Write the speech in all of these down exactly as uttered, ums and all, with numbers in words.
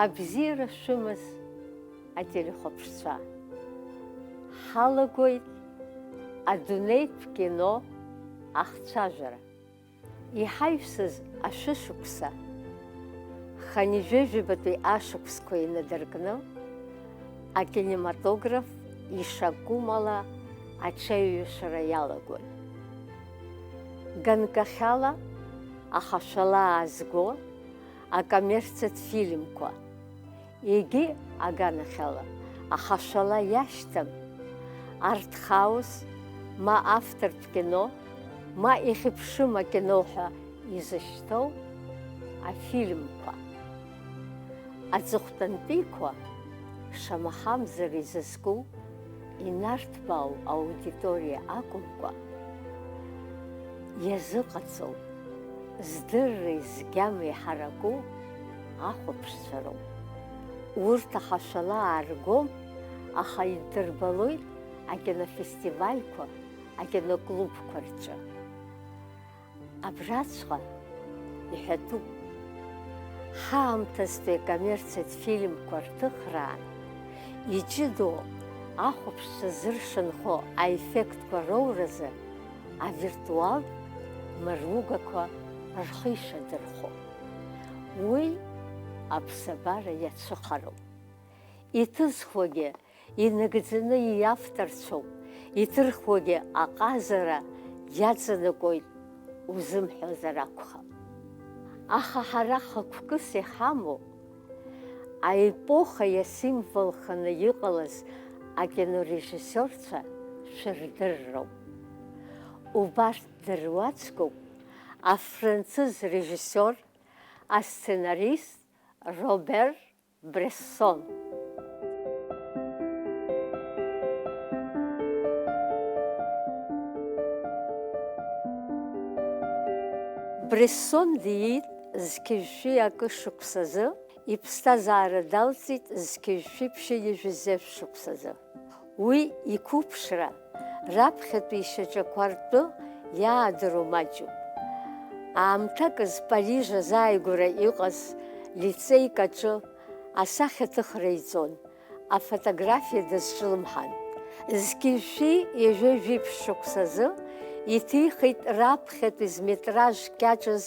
Абзиара шәымаз, ателехәаԥшцәа! Ҳалагоит адунеитә кино ахцәажәара. Иҳаҩсыз ашәышықәса, хынҩажәижәабатәи ашықәсқәа инадыркны, акинематограф ишакәым ала аҽеиҩшара иалагоит. Ганкахьала ахашәала аазго акоммерциатә фильмқәа, егьи аганахьала ахашәала иашьҭам артхаус, ма автортә кино, ма ихьыԥшым акино ҳәа изышьҭоу афильмқәа. Аҵыхәтәантәиқәа, шамахамзар изызку, инарҭбаау аудиториа акәымкәа, иазыҟаҵоу, здырреи згьамеи ҳараку ахәаԥшцәа роуп. Урҭ ахашәала ааргом, аха иддырбалоит акинофестивальқәа, акиноклубқәа рҿы. Абраҵәҟьа иҳәатәуп, ҳаамҭазтәи акоммерциатә фильмқәа рҭыхраан, иҷыдоу ахәаԥшцәа зыршанхо аеффектқәа роуразы авиртуалтә мыругақәа рхы ишадырхәо. Уи аԥсабара иацәыхароуп. Иҭызхуагьы инагӡаны иавторцәоуп, иҭырхуагьы аҟазара иаҵанакуеит узымҳәозар акәхап. Аха ҳара хықәкыс иҳамоу, аепоха иасимволханы иҟалаз акинорежиссиорцәа шәырдырроуп. Убарҭ дыруаӡәкуп афранцыз режиссиор, асценарист Робер Брессон. Брессон диит зқьи жәшәи акы шықәсазы, иԥсҭазаара далҵит зқьи жәшәи ԥшьынҩажәи зежә шықәсазы. Уи иқәыԥшра раԥхьатәи ишьаҿақәа ртәы иаадыруа маҷуп. Аамҭаказ Париж азааигәара иҟаз лицеик аҿы асахьаҭыхра иҵон, афотографиа дазҿлымҳан. Зқьи жәшәи ҩажәи жәиԥшь шықәсазы иҭихит раԥхьатәи зметраж кьаҿыз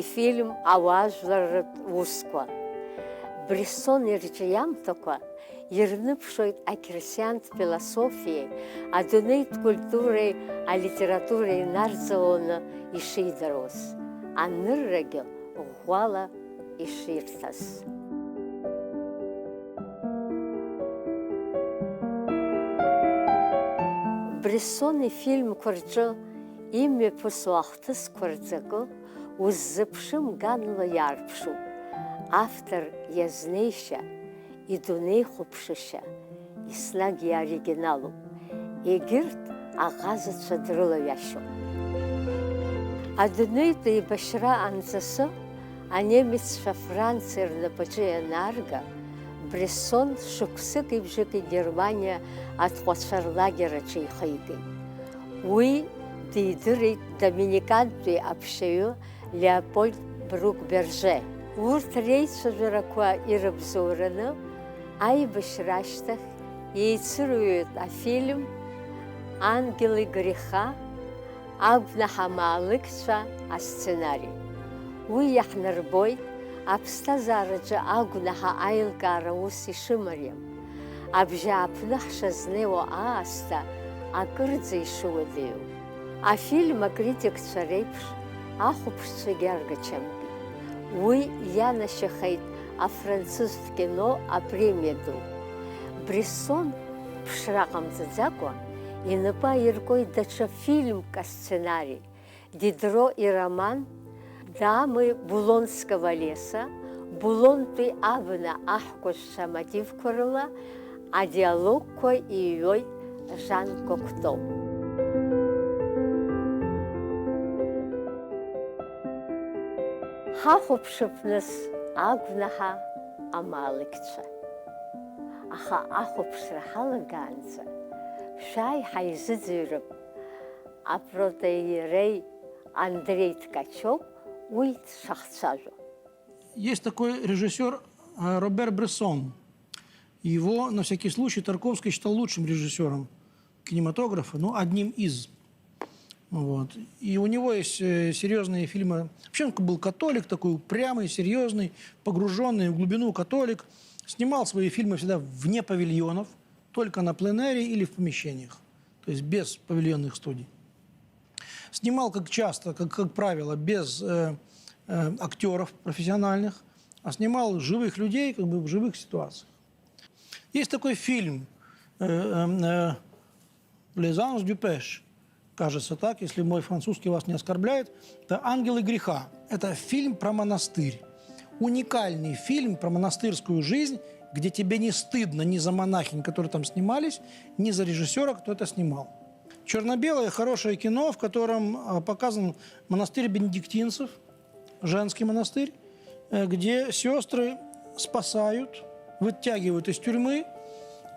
ифильм ауаажәларратә усқәа. Брессон ирҿиамҭақәа ирныԥшуеит ақьырсиантә философиеи адунеитә культуреи алитературеи нарҵауланы ишидыруаз, аныррагьы ӷәӷәала иширҭаз. Брессон ифильмқәа рҿы имҩаԥысуа ахҭысқәа рҵакы уззыԥшым ганла иаарԥшуп. Автор иазнеишьа, идунеихәаԥшышьа еснагь иоригиналуп, егьырҭ аҟазацәа дрылаҩашьом. Адунеитә еибашьра анҵысы анемеццәа Франциа рнапаҿы ианаарга, Брессон шықәсыки бжаки Германиа атҟәацәа рлагер аҿы ихигеит. Уи дидырит доминикантәи аԥшьаҩы Леопольд Брук-Берже. Урҭ реицәажәарақәа ирыбзоураны, аибашьра ашьҭахь еицырҩуеит афильм Ангели греха, агәнаҳа амаалықьцәа асценари. Уи иаҳнарбоит аԥсҭазаараҿы агәнаҳа аилкаара ус ишымариам, абжьааԥны ҳшазнеиуа аасҭа акырӡа ишыуадаҩу. Афильм акритикцәа реиԥш ахәаԥшцәагьы аргачамкит. Уи ианашьахеит афранцызтә кино апремиа ду. Брессон ԥшра ҟамҵаӡакәа инапы аиркуеит даҽа фильмк асценари, Дидро ироман Дамы Булонского леса, Булонтәи абна аҳкәажәцәа амотивқәа рыла адиалогқәа иҩуеит Жан Кокто. Ҳахәаԥшып, нас, агәнаҳа амаалықьцәа. Аха ахәаԥшра ҳалагаанӡа, шәааи ҳаизыӡырҩып апротоиерей Андрей Ткачев, уи дшахцәажәо. Есть такой режиссёр А Робер Брессон. Его, на всякий случай, Тарковский считал лучшим режиссером кинематографа, ну, одним из. Вот. И у него есть э, серьезные фильмы. Вообще он был католик такой, упрямый, серьезный, погруженный в глубину католик. Снимал свои фильмы всегда вне павильонов, только на пленэре или в помещениях, то есть без павильонных студий. Снимал, как часто, как, как правило, без э, э, актеров профессиональных, а снимал живых людей, как бы в живых ситуациях. Есть такой фильм э, э, э, Les Anges du Pêche, кажется так, если мой французский вас не оскорбляет. Это «Ангелы греха». Это фильм про монастырь. Уникальный фильм про монастырскую жизнь, где тебе не стыдно ни за монахинь, которые там снимались, ни за режиссера, кто это снимал. Черно-белое хорошее кино, в котором а, показан монастырь бенедиктинцев, женский монастырь, э, где сестры спасают, вытягивают из тюрьмы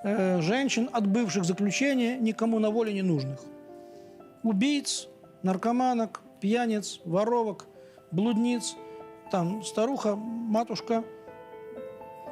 э, женщин, отбывших заключение, никому на воле не нужных. Убийц, наркоманок, пьяниц, воровок, блудниц. Там старуха, матушка,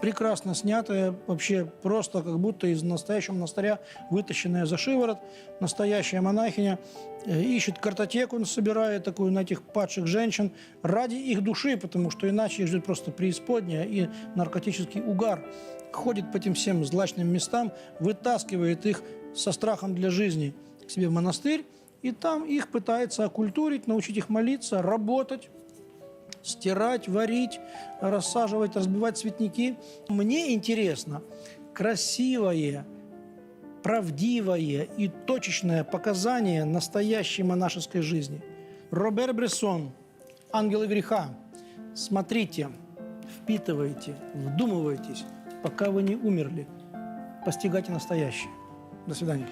прекрасно снятая, вообще просто как будто из настоящего монастыря, вытащенная за шиворот, настоящая монахиня, э, ищет картотеку, собирает такую на этих падших женщин ради их души, потому что иначе их ждет просто преисподняя и наркотический угар. Ходит по этим всем злачным местам, вытаскивает их со страхом для жизни к себе в монастырь, и там их пытается окультурить, научить их молиться, работать, стирать, варить, рассаживать, разбивать цветники. Мне интересно красивое, правдивое и точечное показание настоящей монашеской жизни. Робер Брессон, «Ангелы греха». Смотрите, впитывайте, вдумывайтесь, пока вы не умерли. Постигайте настоящее. До свидания.